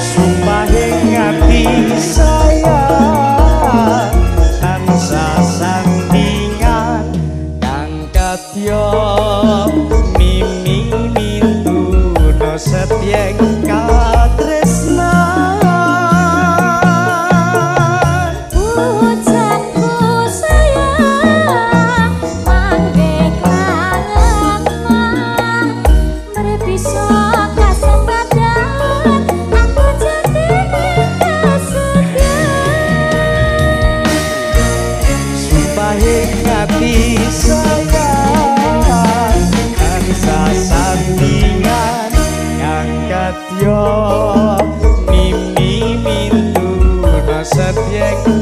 Sumpahing ati sayang tansah sandingan kang kadya mimi mintuna setyeng katresnan. Bujangku sayang mangke kelaman mrebisa kasempadan aku jatine kasetyan. Sumpahing ati sayang tansah sandingan kang kadya mimi mintuna setyeng.